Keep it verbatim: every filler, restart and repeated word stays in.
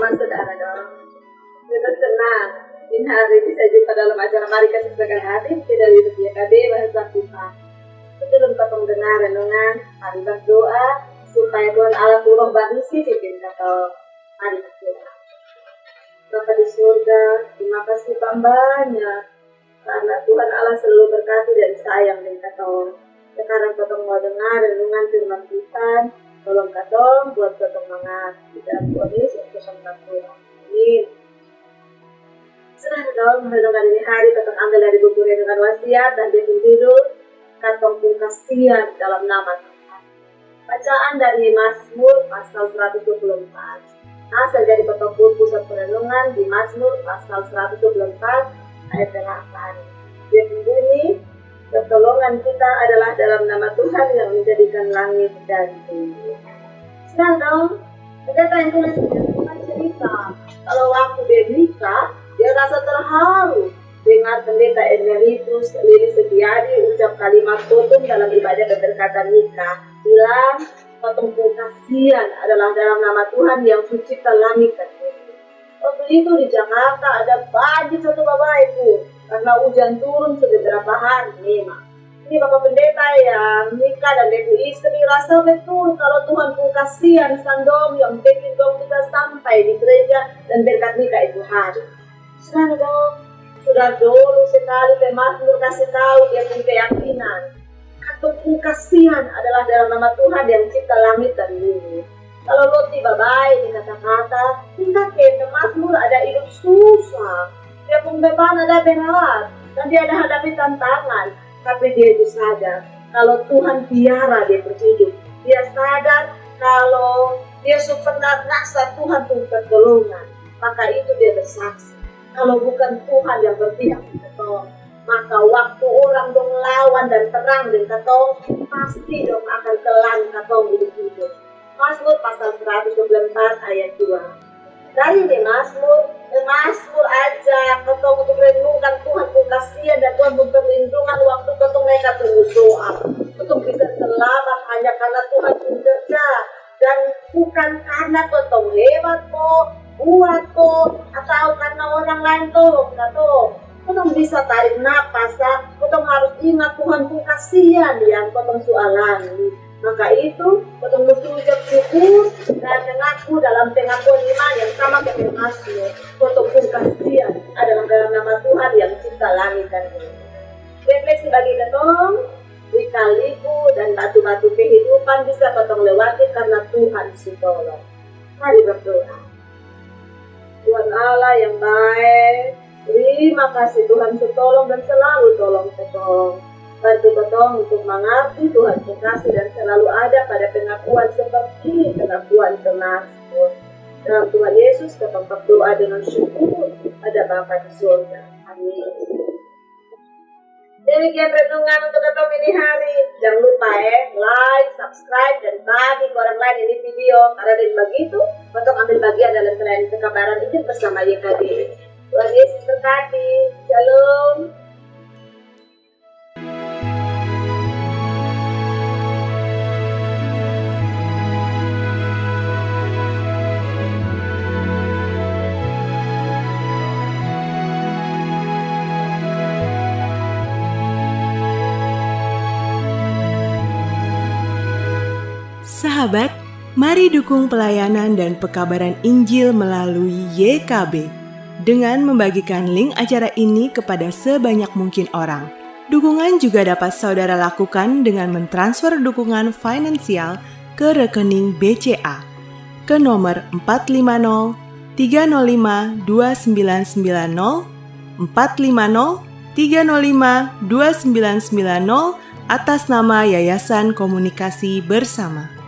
Saudara dong, kita senang ini hari bisa jumpa dalam acara Mari Kasih Segar Hati di dalam YouTube Y K B Bahasa Tuhan. Sebelum katong dengar renungan, mari berdoa supaya Tuhan Allah turun barisi di katong. Mari berdoa. Bapa di surga, terima kasih banyak karena Tuhan Allah selalu berkati dan sayang dengan katong. Sekarang katong mau dengar renungan firman Tuhan. Tolong katong buat katong mangarti dan buat Yesus katong Tuhan. Amin. Sudah dong, renungan ini hari katong ambil dari buku renungan Wasiat dan dia pun judul Katong Pung Kasian Dalam Nama Tuhan. Bacaan dari Mazmur pasal seratus dua puluh empat. Nah, saya jadi petokul pusat perenungan di Mazmur pasal seratus dua puluh empat ayat delapan. Dia berbunyi, pertolongan kita adalah dalam nama Tuhan yang menjadikan langit dan bumi. Senang dong? Pendeta yang tulis ini cerita, kalau waktu dia nikah, dia rasa terharu dengar pendeta emeritus Lili Setiadi ucap kalimat kotong dalam ibadah pemberkatan nikah. Bilang, katong pung kasian adalah dalam nama Tuhan yang mencipta langit dan bumi. Waktu itu di Jakarta ada banjir satu babae tu karena hujan turun sudah berapa hari memang. Ini bapak pendeta yang nikah dan dia pung istri rasa betul kalau Tuhan pung kasian sang dong yang bikin dong bisa sampai di gereja dan berkat nikah itu hari. Sudah dong, sudah dulu sekali pemazmur kasih tahu dia pung keyakinan. Katong pung kasian adalah dalam nama Tuhan yang cipta langit dan bumi. Kalau lo tiba baik di kata-kata, tinggal ke pemazmur ada hidup susah. Dia pung beban ada berat, dan dia ada hadapi tantangan. Tapi dia itu sadar kalau Tuhan piara dia pung hidup. Dia sadar kalau dia su pernah rasa Tuhan pung pertolongan. Maka itu dia bersaksi. Kalau bukan Tuhan yang berpihak di katong, maka waktu orang dong lawan dan perang dengan katong, pasti dong akan telan katong hidup-hidup. Mazmur pasal seratus dua puluh empat ayat dua. Dari ini Mazmur, Mazmur aja katong untuk renungkan Tuhan pung kasian dan Tuhan pung perlindungan waktu katong naik katong soal. Untuk bisa selamat hanya karena Tuhan pung kerja dan bukan karena katong hebat ko, kuat ko, atau karena orang lain tolong katong. Katong bisa tarik napas, sa. Katong harus ingat Tuhan pung kasian yang katong su alami. Maka itu, katong mesti ucap syukur dan mengaku dalam pengakuan iman yang sama ke Mazmur. Katong pung kasian adalah dalam nama Tuhan yang cipta langit dan bumi. Refleksi bagi katong, lika-liku dan batu-batu kehidupan bisa katong lewati karena Tuhan su tolong. Mari berdoa. Tuhan Allah yang baik, terima kasih Tuhan su tolong dan selalu tolong katong. Bantu katong untuk mengerti Tuhan pung kasih dan selalu ada pada pengakuan seperti pengakuan pemazmur. Dalam Tuhan Yesus katong berdoa dengan syukur pada Bapa di surga. Amin. Demikian renungan untuk katong ini hari. Jangan lupa eh, like, subscribe, dan bagi ke orang lain ini video. Karena dengan begitu, katong ambil bagian dalam pelayanan pekabaran Injil bersama Y K B. Tuhan Yesus berkati. Shalom. Sahabat, mari dukung pelayanan dan pekabaran Injil melalui Y K B dengan membagikan link acara ini kepada sebanyak mungkin orang. Dukungan juga dapat saudara lakukan dengan mentransfer dukungan finansial ke rekening B C A ke nomor empat lima nol tiga nol lima dua sembilan sembilan nol, empat lima nol tiga nol lima dua sembilan sembilan nol, atas nama Yayasan Komunikasi Bersama.